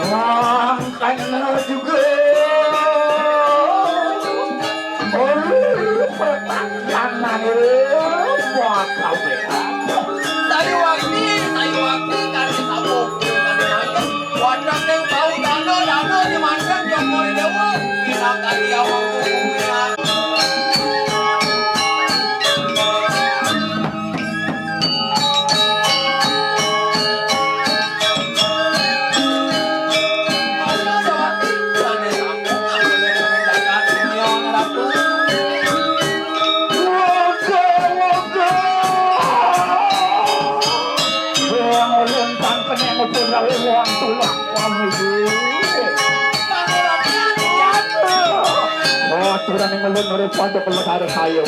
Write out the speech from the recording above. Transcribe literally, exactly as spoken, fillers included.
Wah, kan juga. Oh, pertanyaan, eh, buat kau, ya. Sayu wakti, sayu wakti, kami sabuk, kami main. Wadah yang bau dana, dana di mana, Jokowi Dewa, bilang kali awal kukunya. Aturan yang ngelun dari pondok ngelun harus ayo.